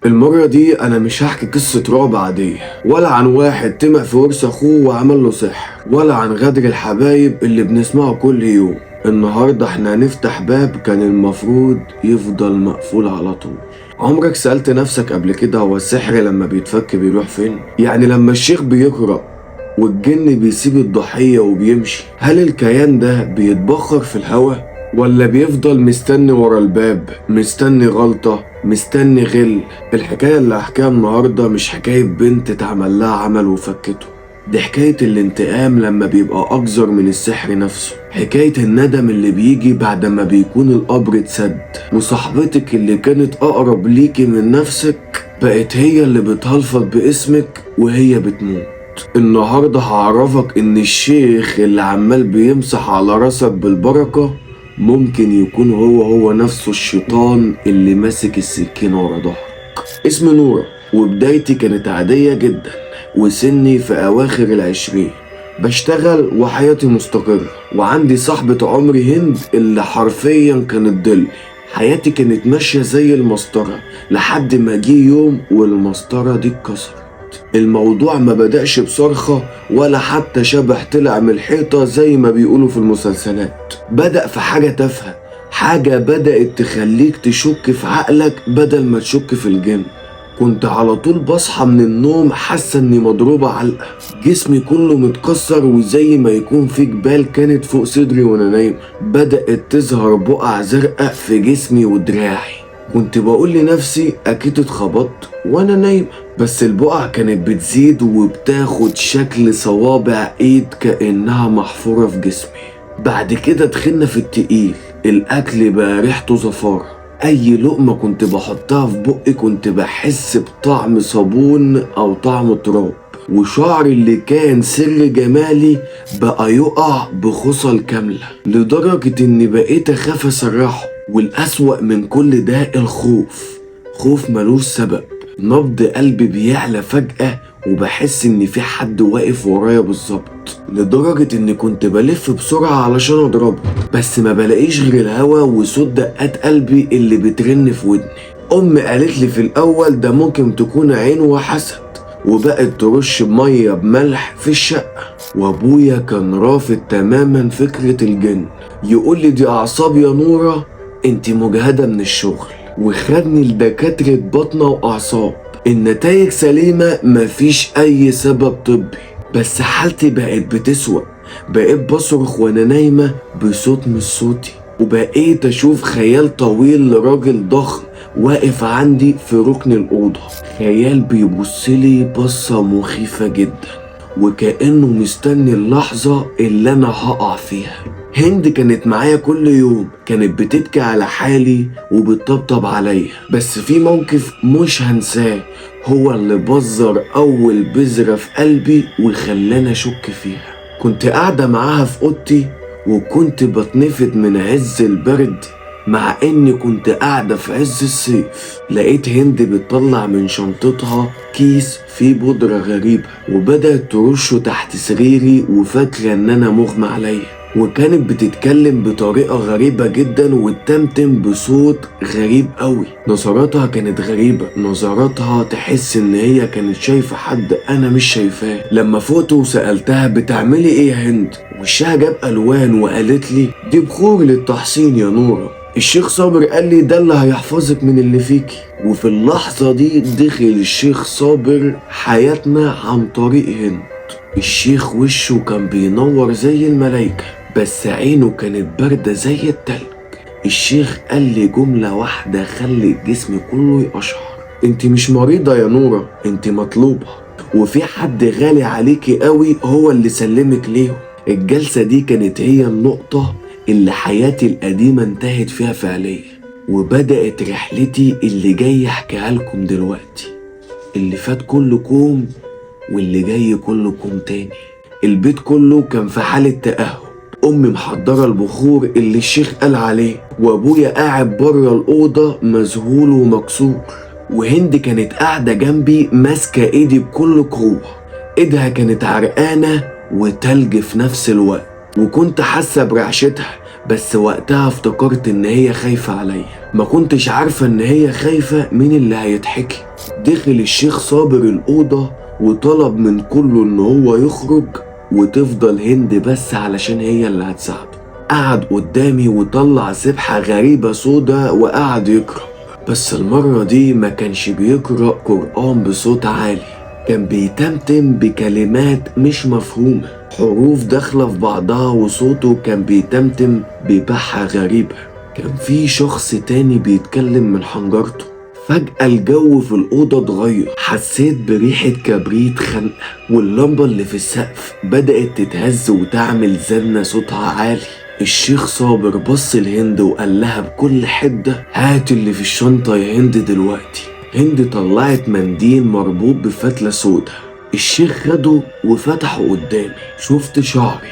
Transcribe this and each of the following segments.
المرة دي أنا مش هحكي قصة رعب عادية، ولا عن واحد طمع في ورث أخوه وعمل له سحر، ولا عن غدر الحبايب اللي بنسمعه كل يوم. النهاردة احنا هنفتح باب كان المفروض يفضل مقفول على طول. عمرك سألت نفسك قبل كده هو السحر لما بيتفك بيروح فين؟ يعني لما الشيخ بيقرأ والجن بيسيب الضحية وبيمشي، هل الكيان ده بيتبخر في الهوا؟ ولا بيفضل مستني ورا الباب، مستني غلطة، مستني غل؟ الحكاية اللي هحكيها النهاردة مش حكاية بنت اتعمل لها عمل وفكته، دي حكاية الانتقام لما بيبقى أقذر من السحر نفسه، حكاية الندم اللي بيجي بعد ما بيكون القبر اتسد، وصاحبتك اللي كانت أقرب ليكي من نفسك بقت هي اللي بتهلفط باسمك وهي بتموت. النهاردة هعرفك إن الشيخ اللي عمال بيمسح على راسك بالبركة ممكن يكون هو نفسه الشيطان اللي ماسك السكينة ورا ظهرك. اسمي نورة، وبدايتي كانت عادية جدا، وسني في أواخر 20. بشتغل وحياتي مستقرة، وعندي صاحبة عمري هند اللي حرفيا كانت ضلي. حياتي كانت ماشية زي المسطرة لحد ما جه يوم والمسطرة دي اتكسرت. الموضوع ما بدأش بصرخة ولا حتى شبح طلع من الحيطة زي ما بيقولوا في المسلسلات. بدأ في حاجة تافهة، حاجة بدأت تخليك تشك في عقلك بدل ما تشك في الجن. كنت على طول بصحى من النوم حاسة اني مضروبة علقة، جسمي كله متكسر وزي ما يكون في جبال كانت فوق صدري وانا نايم. بدأت تظهر بقع زرقاء في جسمي ودراعي. كنت بقول لنفسي اكيد اتخبطت وانا نايمة، بس البقع كانت بتزيد وبتاخد شكل صوابع ايد كأنها محفورة في جسمي. بعد كده دخلنا في التقيل، الاكل بقى ريحته زفارة. اي لقمة كنت بحطها في بقي كنت بحس بطعم صابون او طعم تراب، وشعري اللي كان سر جمالي بقى يقع بخصل كاملة، لدرجة اني بقيت اخاف اسرحه. والأسوأ من كل ده الخوف، خوف ملوش سبب. نبض قلبي بيعلى فجأة وبحس ان في حد واقف ورايا بالظبط، لدرجة اني كنت بلف بسرعة علشان اضربه، بس ما بلاقيش غير الهوا وصوت دقات قلبي اللي بترن في ودني. امي قالت لي في الاول ده ممكن تكون عين وحسد، وبقت ترش مية بملح في الشقة. وابويا كان رافض تماما فكرة الجن، يقول لي دي اعصاب يا نورة، انت مجهدة من الشغل. وخدني لدكاترة بطنة واعصاب، النتائج سليمة، مفيش اي سبب طبي، بس حالتي بقت بتسوأ. بقيت بصرخ وانا نايمة بصوت مش صوتي، وبقيت اشوف خيال طويل لراجل ضخم واقف عندي في ركن الأوضة. خيال بيبصلي بصة مخيفة جدا، وكأنه مستني اللحظة اللي أنا هقع فيها. هند كانت معايا كل يوم، كانت بتبكي على حالي وبتطبطب عليا، بس في موقف مش هنساه هو اللي بذر أول بذرة في قلبي وخلاني أشك فيها. كنت قاعدة معاها في أوضتي وكنت بتنفض من عز البرد، مع اني كنت قاعدة في عز الصيف. لقيت هند بتطلع من شنطتها كيس فيه بودرة غريبة، وبدأت ترشه تحت سريري وفاكرة ان انا مغمى عليا. وكانت بتتكلم بطريقة غريبة جدا وتتمتم بصوت غريب قوي. نظراتها كانت غريبة، نظراتها تحس ان هي كانت شايفة حد انا مش شايفاه. لما فقت وسألتها بتعملي ايه يا هند، وشها جاب الوان وقالت لي دي بخور للتحصين يا نورة، الشيخ صابر قال لي ده اللي هيحفظك من اللي فيكي. وفي اللحظة دي دخل الشيخ صابر حياتنا عن طريق هند. الشيخ وشه كان بينور زي الملايكة، بس عينه كانت باردة زي التلج. الشيخ قال لي جملة واحدة خلي الجسم كله يقشعر: انت مش مريضة يا نورة، انت مطلوبة، وفي حد غالي عليكي قوي هو اللي سلمك ليهم. الجلسة دي كانت هي النقطة اللي حياتي القديمة انتهت فيها فعليا، وبدأت رحلتي اللي جاي احكيها لكم دلوقتي. اللي فات كله كوم واللي جاي كله كوم تاني. البيت كله كان في حالة تأهب، أمي محضرة البخور اللي الشيخ قال عليه، وأبويا قاعد بره الأوضة مذهول ومكسور، وهند كانت قاعدة جنبي ماسكة إيدي بكل قوة. إيدها كانت عرقانة وتلج في نفس الوقت، وكنت حاسة برعشتها، بس وقتها افتكرت ان هي خايفة عليا، ما كنتش عارفة ان هي خايفة مين اللي هيتحكي. دخل الشيخ صابر الأوضة وطلب من كله ان هو يخرج وتفضل هند بس علشان هي اللي هتساعده. قعد قدامي وطلع سبحة غريبة سودا وقعد يقرأ، بس المرة دي ما كانش بيقرأ قرآن بصوت عالي، كان بيتمتم بكلمات مش مفهومة، حروف داخلة في بعضها، وصوته كان بيتمتم ببحة غريبة. كان في شخص تاني بيتكلم من حنجرته. فجأة الجو في الأوضة اتغير، حسيت بريحة كبريت خنقة، واللمبة اللي في السقف بدأت تتهز وتعمل زنة صوتها عالي. الشيخ صابر بص لهند وقال لها بكل حدة: هات اللي في الشنطة يا هند دلوقتي. هند طلعت منديل مربوط بفتلة سودة، الشيخ خده وفتحه قدامي. شفت شعري،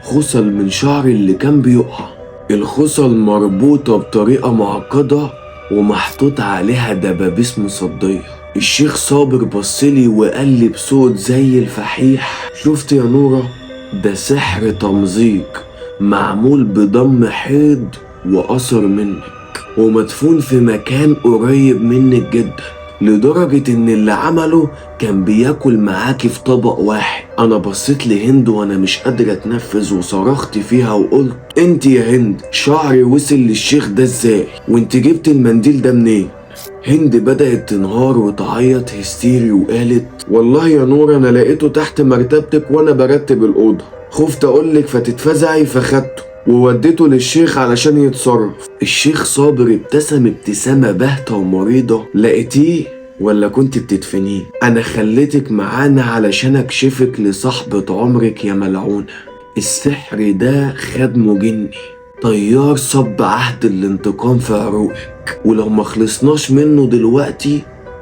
خصل من شعري اللي كان بيقع، الخصل مربوطة بطريقة معقدة ومحطوط عليها دبابيس مصدية. الشيخ صابر بصلي وقال لي بصوت زي الفحيح: شفت يا نورة، ده سحر تمزيق معمول بضم حيض وأثر منك، ومدفون في مكان قريب منك جدا، لدرجة ان اللي عمله كان بياكل معاكي في طبق واحد. انا بصيت لهند وانا مش قادر اتنفس وصرخت فيها وقلت: انت يا هند شعري وصل للشيخ ده ازاي؟ وانت جبت المنديل ده منين؟ هند بدأت تنهار وتعيط هستيري وقالت: والله يا نور انا لقيته تحت مرتبتك وانا برتب الأوضة، خفت اقولك فتتفزعي فخدته ووديته للشيخ علشان يتصرف. الشيخ صابر ابتسم ابتسامة باهتة ومريضة: لقيتيه ولا كنت بتدفنيه؟ انا خليتك معانا علشان اكشفك لصاحبة عمرك يا ملعونة. السحر ده خدمه جني، طيار صب عهد الانتقام في عروقك، ولو ما خلصناش منه دلوقتي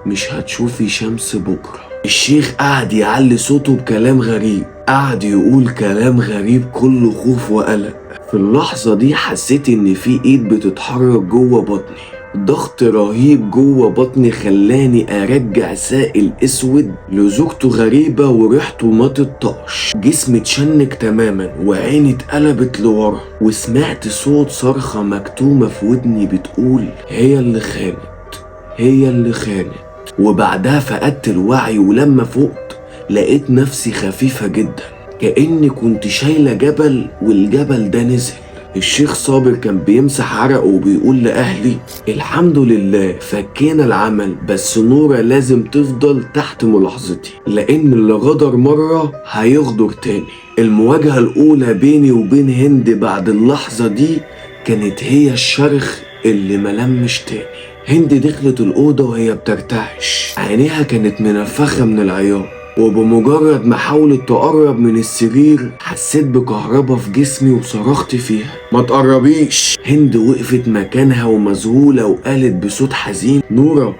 مش هتشوفي شمس بكرة. الشيخ قعد يعلي صوته بكلام غريب، قعد يقول كلام غريب كله خوف وقلق. في اللحظة دي حسيت ان في ايد بتتحرك جوه بطني، ضغط رهيب جوه بطني خلاني ارجع سائل اسود لزوجته غريبة وريحته ما تطقش. جسمي اتشنج تماما وعيني اتقلبت لورا، وسمعت صوت صرخة مكتومة في ودني بتقول: هي اللي خانت، هي اللي خانت. وبعدها فقدت الوعي، ولما فقت لقيت نفسي خفيفة جدا، كأني كنت شايلة جبل والجبل ده نزل. الشيخ صابر كان بيمسح عرقه وبيقول لأهلي: الحمد لله فكينا العمل، بس نورة لازم تفضل تحت ملاحظتي، لأن اللي غدر مرة هيغدر تاني. المواجهة الأولى بيني وبين هند بعد اللحظة دي كانت هي الشرخ اللي ملمش تاني. هند دخلت الأوضة وهي بترتعش، عينيها كانت منفخة من العياط، وبمجرد ما حاولت تقرب من السرير حسيت بكهربا في جسمي وصرخت فيها: ما تقربيش. هند وقفت مكانها ومذهولة وقالت بصوت حزين: نورة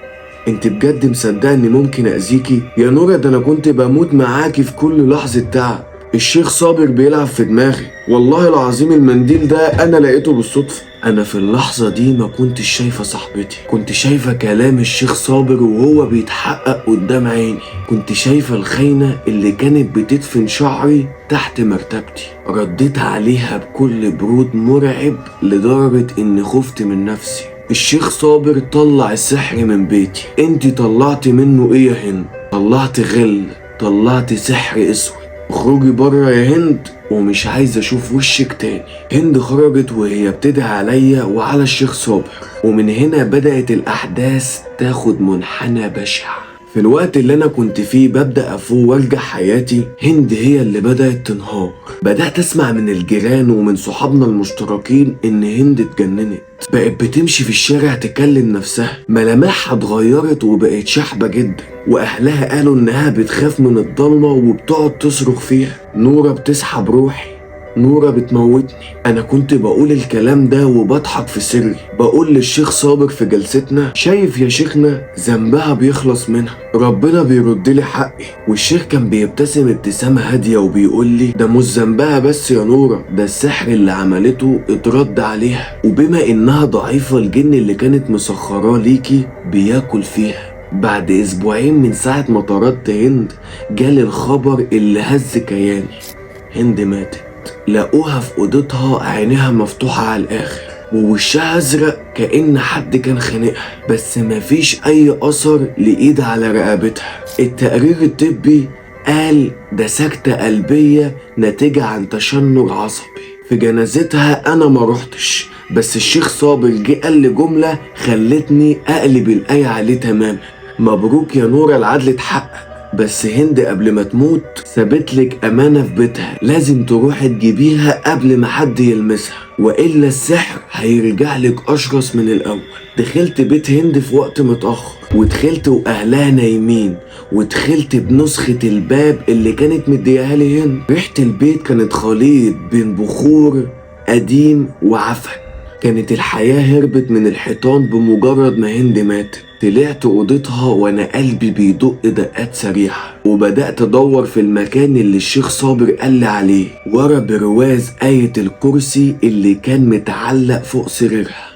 انت بجد مصدقة اني ممكن اذيكي؟ يا نورة ده انا كنت بموت معاكي في كل لحظة تعب. الشيخ صابر بيلعب في دماغي، والله العظيم المنديل ده انا لقيته بالصدفة. انا في اللحظة دي ما كنتش شايفة صاحبتي، كنت شايفة كلام الشيخ صابر وهو بيتحقق قدام عيني، كنت شايفة الخاينة اللي كانت بتدفن شعري تحت مرتبتي. رديت عليها بكل برود مرعب لدرجة اني خفت من نفسي. الشيخ صابر طلع السحر من بيتي، انتي طلعتي منه ايه يا هند؟ طلعت غل، طلعت سحر اسود. اخرجي بره يا هند ومش عايز اشوف وشك تاني. هند خرجت وهي بتدعي عليا وعلى الشيخ صابر، ومن هنا بدأت الاحداث تاخد منحنى بشع. في الوقت اللي انا كنت فيه ببدأ افوق وارجع حياتي، هند هي اللي بدأت تنهار. بدأت اسمع من الجيران ومن صحابنا المشتركين ان هند اتجننت، بقت بتمشي في الشارع تكلم نفسها، ملامحها اتغيرت وبقت شحبة جدا، واهلها قالوا انها بتخاف من الضلمة وبتقعد تصرخ فيها: نورة بتسحب روحي، نورة بتموتني. انا كنت بقول الكلام ده وبضحك في سري، بقول للشيخ صابر في جلستنا: شايف يا شيخنا ذنبها بيخلص منها، ربنا بيرد لي حقي. والشيخ كان بيبتسم ابتسامة هادية وبيقول لي: ده مش ذنبها بس يا نورة، ده السحر اللي عملته اترد عليها، وبما انها ضعيفة الجن اللي كانت مسخراه ليكي بياكل فيها. بعد اسبوعين من ساعة ما طردت هند جالي الخبر اللي هز كياني: هند ماتت. لقوها في أوضتها عينيها مفتوحة على الآخر ووشها أزرق كأن حد كان خانقها، بس مفيش أي أثر لإيد على رقبتها. التقرير الطبي قال ده سكتة قلبية ناتجة عن تشنج عصبي. في جنازتها أنا ما روحتش، بس الشيخ صابر جه قال لي جملة خلتني أقلب الآية عليه تماما: مبروك يا نورة، العدل اتحقق، بس هند قبل ما تموت سابتلك أمانة في بيتها، لازم تروحي تجيبيها قبل ما حد يلمسها، وإلا السحر هيرجع لك أشرس من الأول. دخلت بيت هند في وقت متأخر، ودخلت وأهلها نايمين، ودخلت بنسخة الباب اللي كانت مدياها لي هند. ريحة البيت كانت خليط بين بخور قديم وعفن. كانت الحياة هربت من الحيطان بمجرد ما هند ماتت. طلعت أوضتها وأنا قلبي بيدق دقات سريعة، وبدأت أدور في المكان اللي الشيخ صابر قال لي عليه، ورا برواز آية الكرسي اللي كان متعلق فوق سريرها.